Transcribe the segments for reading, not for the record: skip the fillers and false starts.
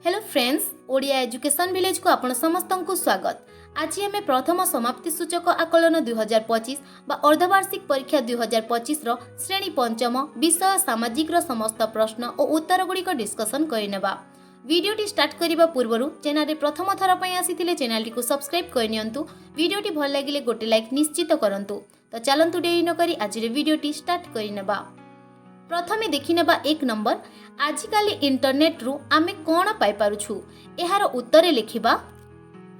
Hello friends, Odia education ଭିଲେଜକୁ ଆପଣ ସମସ୍ତଙ୍କୁ ସ୍ୱାଗତ। ଆଜି ଆମେ ପ୍ରଥମ ସମାପ୍ତି ସୂଚକ ଆକଳନ 2025 ବା ଅର୍ଦ୍ଧବାର୍ଷିକ ପରୀକ୍ଷା 2025ର ଶ୍ରେଣୀ ପଞ୍ଚମ, ବିଷୟ ସାମାଜିକର ସମସ୍ତ ପ୍ରଶ୍ନ ଓ ଉତ୍ତର ଗୁଡ଼ିକ ଡିସ୍କସନ୍ କରିନେବା। ଭିଡ଼ିଓଟି ଷ୍ଟାର୍ଟ କରିବା ପୂର୍ବରୁ ଚ୍ୟାନେଲରେ ପ୍ରଥମ ଥର ପାଇଁ ଆସିଥିଲେ ଚ୍ୟାନେଲଟିକୁ ସବସ୍କ୍ରାଇବ୍ କରିନିଅନ୍ତୁ। ଭିଡ଼ିଓଟି ଭଲ ଲାଗିଲେ ଗୋଟେ ଲାଇକ୍ ନିଶ୍ଚିତ କରନ୍ତୁ। ତ ଚାଲନ୍ତୁ, ଡେରି ନକରି ଆଜିର ଭିଡ଼ିଓଟି ଷ୍ଟାର୍ଟ କରିନେବା। ପ୍ରଥମେ ଦେଖିନେବା 1 ନମ୍ବର, ଆଜିକାଲି ଇଣ୍ଟରନେଟ୍ରୁ ଆମେ କ'ଣ ପାଇପାରୁଛୁ? ଏହାର ଉତ୍ତରେ ଲେଖିବା,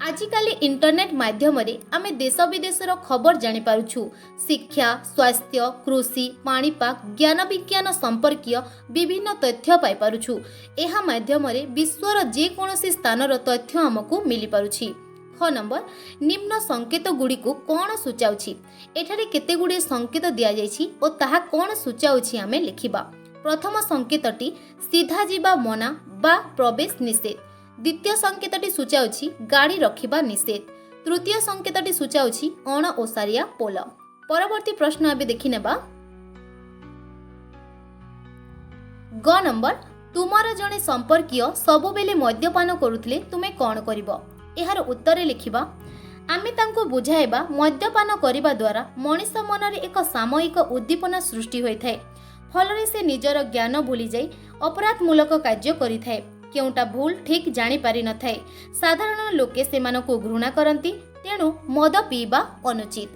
ଆଜିକାଲି ଇଣ୍ଟରନେଟ୍ ମାଧ୍ୟମରେ ଆମେ ଦେଶ ବିଦେଶର ଖବର ଜାଣିପାରୁଛୁ। ଶିକ୍ଷା, ସ୍ୱାସ୍ଥ୍ୟ, କୃଷି, ପାଣିପାଗ, ଜ୍ଞାନ ବିଜ୍ଞାନ ସମ୍ପର୍କୀୟ ବିଭିନ୍ନ ତଥ୍ୟ ପାଇପାରୁଛୁ। ଏହା ମାଧ୍ୟମରେ ବିଶ୍ୱର ଯେକୌଣସି ସ୍ଥାନର ତଥ୍ୟ ଆମକୁ ମିଳିପାରୁଛି। ଖ ନମ୍ବର, ନିମ୍ନ ସଂକେତ ଗୁଡ଼ିକୁ କ'ଣ ସୂଚାଉଛି? ଏଠାରେ କେତେ ଗୁଡ଼ିଏ ସଂକେତ ଦିଆଯାଇଛି ଓ ତାହା କ'ଣ ସୂଚାଉଛି ଆମେ ଲେଖିବା। ପ୍ରଥମ ସଂକେତଟି ସିଧା ଯିବା ମନା ବା ପ୍ରବେଶ ନିଷେଧ। ଦ୍ୱିତୀୟ ସଂକେତଟି ସୂଚାଉଛି ଗାଡ଼ି ରଖିବା ନିଷେଧ। ତୃତୀୟ ସଂକେତଟି ସୂଚାଉଛି ଅଣ ଓସାରିଆ ପୋଲ। ପରବର୍ତ୍ତୀ ପ୍ରଶ୍ନ ଏବେ ଦେଖିନେବା। ଗ ନମ୍ବର, ତୁମର ଜଣେ ସମ୍ପର୍କୀୟ ସବୁବେଳେ ମଦ୍ୟପାନ କରୁଥିଲେ ତୁମେ କ'ଣ କରିବ? ଏହାର ଉତ୍ତରେ ଲେଖିବା, ଆମେ ତାଙ୍କୁ ବୁଝାଇବା, ମଦ୍ୟପାନ କରିବା ଦ୍ୱାରା ମଣିଷ ମନରେ ଏକ ସାମୟିକ ଉଦ୍ଦୀପନା ସୃଷ୍ଟି ହୋଇଥାଏ। ଫଳରେ ସେ ନିଜର ଜ୍ଞାନ ଭୁଲିଯାଇ ଅପରାଧମୂଳକ କାର୍ଯ୍ୟ କରିଥାଏ। କେଉଁଟା ଭୁଲ ଠିକ୍ ଜାଣିପାରିନଥାଏ। ସାଧାରଣ ଲୋକେ ସେମାନଙ୍କୁ ଘୃଣା କରନ୍ତି। ତେଣୁ ମଦ ପିଇବା ଅନୁଚିତ।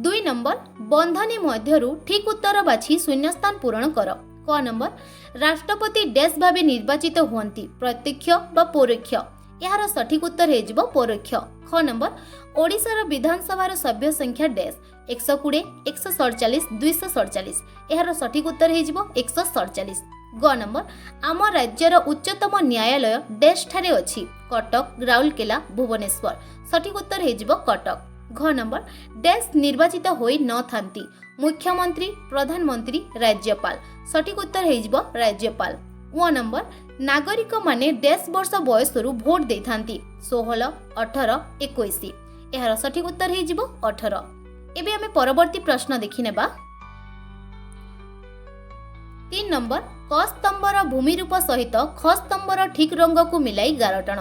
2 ନମ୍ବର, ବନ୍ଧନୀ ମଧ୍ୟରୁ ଠିକ୍ ଉତ୍ତର ବାଛି ଶୂନ୍ୟସ୍ଥାନ ପୂରଣ କର। କ ନମ୍ବର, ରାଷ୍ଟ୍ରପତି ଡ୍ୟାସ୍ ଭାବେ ନିର୍ବାଚିତ ହୁଅନ୍ତି, ପ୍ରତ୍ୟକ୍ଷ ବା ପରୋକ୍ଷ? ଏହାର ସଠିକ୍ ଉତ୍ତର ହେଇଯିବ ପରୋକ୍ଷ। ଖ ନମ୍ବର, ଓଡ଼ିଶାର ବିଧାନସଭାର ସଭ୍ୟ ସଂଖ୍ୟା ଡ୍ୟାସ୍, 120, 147, 247? ଏହାର ସଠିକ୍ ଉତ୍ତର ହେଇଯିବ 147। ଗ ନମ୍ବର, ଆମ ରାଜ୍ୟର ଉଚ୍ଚତମ ନ୍ୟାୟାଳୟ ଡ୍ୟାସ୍ ଠାରେ ଅଛି, କଟକ, ରାଉରକେଲା, ଭୁବନେଶ୍ୱର? ସଠିକ୍ ଉତ୍ତର ହେଇଯିବ କଟକ। ଘ ନମ୍ବର, ଡ୍ୟାସ୍ ନିର୍ବାଚିତ ହୋଇ ନଥାନ୍ତି, ମୁଖ୍ୟମନ୍ତ୍ରୀ, ପ୍ରଧାନମନ୍ତ୍ରୀ, ରାଜ୍ୟପାଳ? ସଠିକ୍ ଉତ୍ତର ହେଇଯିବ ରାଜ୍ୟପାଳ। ୱ ନମ୍ବର, ନାଗରିକମାନେ ଡ୍ୟାସ୍ ବର୍ଷ ବୟସରୁ ଭୋଟ ଦେଇଥାନ୍ତି, 16, 18, 21? ଏହାର ସଠିକ୍ ଉତ୍ତର ହେଇଯିବ 18। ଏବେ ଆମେ ପରବର୍ତ୍ତୀ ପ୍ରଶ୍ନ ଦେଖିନେବା। 3 ନମ୍ବର, କ ସ୍ତମ୍ଭର ଭୂମିରୂପ ସହିତ ଖ ସ୍ତମ୍ଭର ଠିକ୍ ରଙ୍ଗକୁ ମିଲାଇ ଗାର ଟାଣ।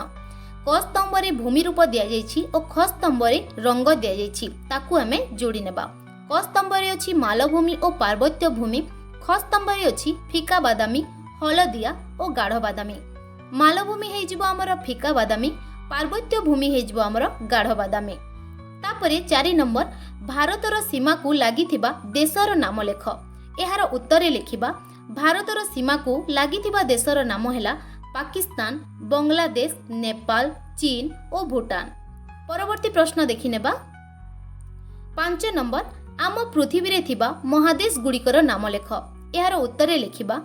କ ସ୍ତମ୍ଭରେ ଭୂମିରୂପ ଦିଆଯାଇଛି ଓ ଖ ସ୍ତମ୍ଭରେ ରଙ୍ଗ ଦିଆଯାଇଛି, ତାକୁ ଆମେ ଯୋଡ଼ି ନେବା। କ ସ୍ତମ୍ଭରେ ଅଛି ମାଲଭୂମି ଓ ପାର୍ବତ୍ୟ ଭୂମି। ଖ ସ୍ତମ୍ଭରେ ଅଛି ଫିକା ବାଦାମୀ, ହଳଦିଆ ଓ ଗାଢ଼ ବାଦାମୀ। ମାଲଭୂମି ହେଇଯିବ ଆମର ଫିକା ବାଦାମୀ, ପାର୍ବତ୍ୟ ଭୂମି ହେଇଯିବ ଆମର ଗାଢ଼ ବାଦାମୀ। ତାପରେ 4 ନମ୍ବର, ଭାରତର ସୀମାକୁ ଲାଗିଥିବା ଦେଶର ନାମ ଲେଖ। ଏହାର ଉତ୍ତରେ ଲେଖିବା, ଭାରତର ସୀମାକୁ ଲାଗିଥିବା ଦେଶର ନାମ ହେଲା ପାକିସ୍ତାନ, ବଙ୍ଗଳାଦେଶ, ନେପାଳ, ଚୀନ ଓ ଭୁଟାନ। ପରବର୍ତ୍ତୀ ପ୍ରଶ୍ନ ଦେଖିନେବା। 5 ନମ୍ବର, ଆମ ପୃଥିବୀରେ ଥିବା ମହାଦେଶ ଗୁଡ଼ିକର ନାମ ଲେଖ। ଏହାର ଉତ୍ତରେ ଲେଖିବା,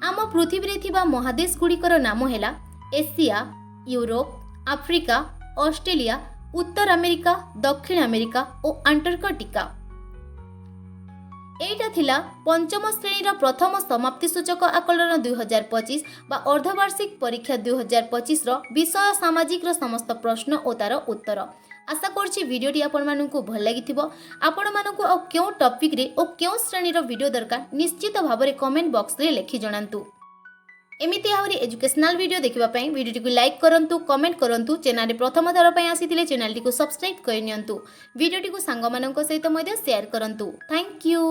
ଆମ ପୃଥିବୀରେ ଥିବା ମହାଦେଶ ଗୁଡ଼ିକର ନାମ ହେଲା ଏସିଆ, ୟୁରୋପ, ଆଫ୍ରିକା, ଅଷ୍ଟ୍ରେଲିଆ, ଉତ୍ତର ଆମେରିକା, ଦକ୍ଷିଣ ଆମେରିକା ଓ ଆଣ୍ଟାର୍କଟିକା। ଏଇଟା ଥିଲା ପଞ୍ଚମ ଶ୍ରେଣୀର ପ୍ରଥମ ସମାପ୍ତି ସୂଚକ ଆକଳନ 2025 ବା ଅର୍ଦ୍ଧବାର୍ଷିକ ପରୀକ୍ଷା 2025ର ବିଷୟ ସାମାଜିକର ସମସ୍ତ ପ୍ରଶ୍ନ ଓ ତାର ଉତ୍ତର। ଆଶା କରୁଛି ଭିଡ଼ିଓଟି ଆପଣମାନଙ୍କୁ ଭଲ ଲାଗିଥିବ। ଆପଣମାନଙ୍କୁ ଆଉ କେଉଁ ଟପିକ୍ରେ ଓ କେଉଁ ଶ୍ରେଣୀର ଭିଡ଼ିଓ ଦରକାର, ନିଶ୍ଚିତ ଭାବରେ କମେଣ୍ଟ ବକ୍ସରେ ଲେଖି ଜଣାନ୍ତୁ। ଏମିତି ଆହୁରି ଏଜୁକେସନାଲ ଭିଡ଼ିଓ ଦେଖିବା ପାଇଁ ଭିଡ଼ିଓଟିକୁ ଲାଇକ୍ କରନ୍ତୁ, କମେଣ୍ଟ କରନ୍ତୁ। ଚ୍ୟାନେଲରେ ପ୍ରଥମ ଥର ପାଇଁ ଆସିଥିଲେ ଚ୍ୟାନେଲଟିକୁ ସବସ୍କ୍ରାଇବ୍ କରିନିଅନ୍ତୁ। ଭିଡ଼ିଓଟିକୁ ସାଙ୍ଗମାନଙ୍କ ସହିତ ମଧ୍ୟ ସେୟାର କରନ୍ତୁ। Thank you.